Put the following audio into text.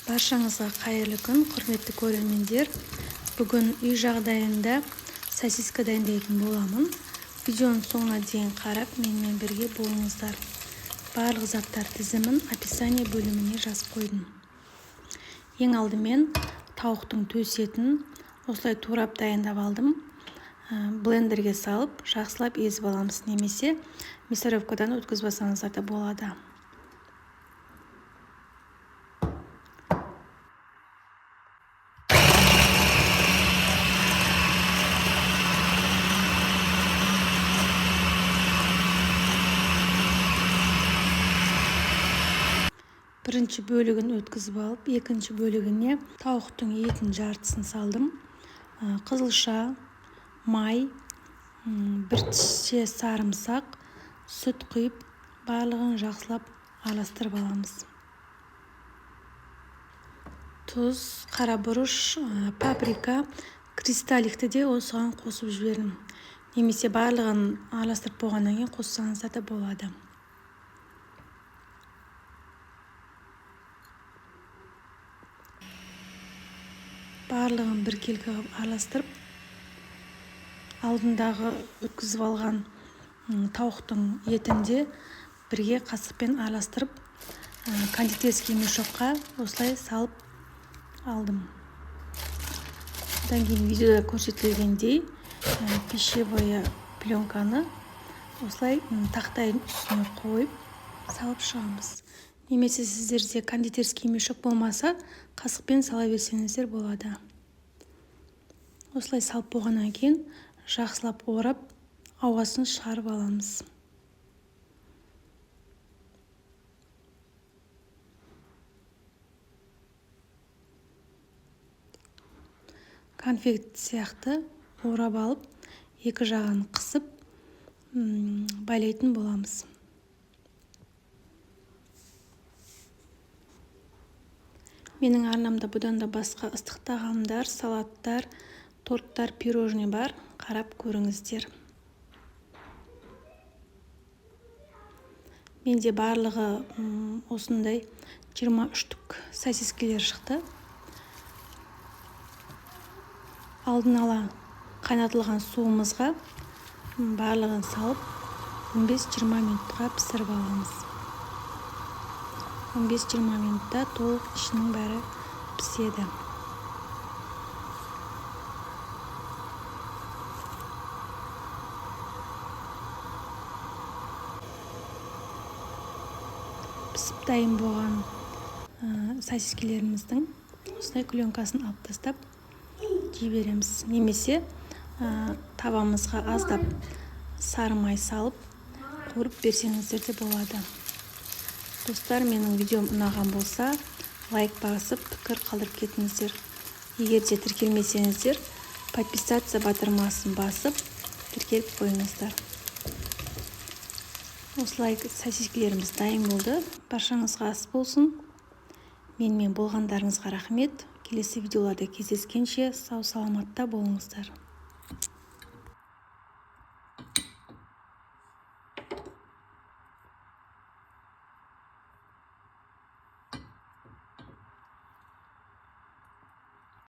Баршаңызға қайырлы күн, құрметті көрермендер. Бүгін үй жағдайында сосиска дайындайтын боламын. Видеоның соңына дейін қарап, менімен бірге болыңыздар. Барлық заттар тізімін описание бөліміне жазып қойдым. Ең алдымен тауықтың төс етін осылай турап дайындап алдым. Блендерге салып, жақсылап езіп аламыз, немесе мясорубкадан өткізіп алсаңыздар да болады. Бірінші бөлігін өткізіп алып, екінші бөлігіне тауықтың етін жартысын салдым. Қызылша, май, бір тісше сарымсақ, сүт құйып, барлығын жақсылап араластырып аламыз. Тұз, қара бұрыш, паприка, кристалликті де осыған қосып жібердім. Немесе барлығын араластырып болғаннан кейін қоссаңыздар да болады. Барлығын біркелкі қылып араластырып, алдындағы өткізіп алған тауықтың етін де бірге қасықпен араластырып, кондитерский мешокқа осылай салып алдым. Одан кейін видеода көрсетілгендей, пищевая пленканы осылай тақтайдың үстіне қойып салып шығамыз. Немесе сіздерде кондитерский мешок болмаса, қасықпен сала берсеңіздер болады. Осылай салып болғаннан кейін жақсылап орап, ауасын шығарып аламыз. Конфет сияқты орап алып, екі жағын қысып, байлайтын боламыз. Менің арнамда бұдан да басқа ыстық тағамдар, салаттар, торттар, пирожный бар. Қарап көріңіздер. Менде барлығы осындай 23 штук сосискелер шықты. Алдын ала қайнатылған суымызға барлығын салып, 15-20 минутқа пісіріп аламыз. 15-20 минутта толық ішінің бәрі піседі. Пісіп дайын болған сосискелеріміздің осылай пленкасын алып тастап жей береміз. Немесе табамызға аздап сары май салып қуырып берсеңіздер де болады. Достар, менің видеом ұнаған болса, лайк басып, пікір қалдырып кетіңіздер. Егер де тіркелмесеңіздер, подписаться батырмасын басып, тіркеліп қойыңыздар. Осылай сосискелеріміз дайын болды. Баршаңызға ас болсын. Менімен болғандарыңызға рахмет. Келесі видеоларда кездескенше сау саламатта болыңыздар.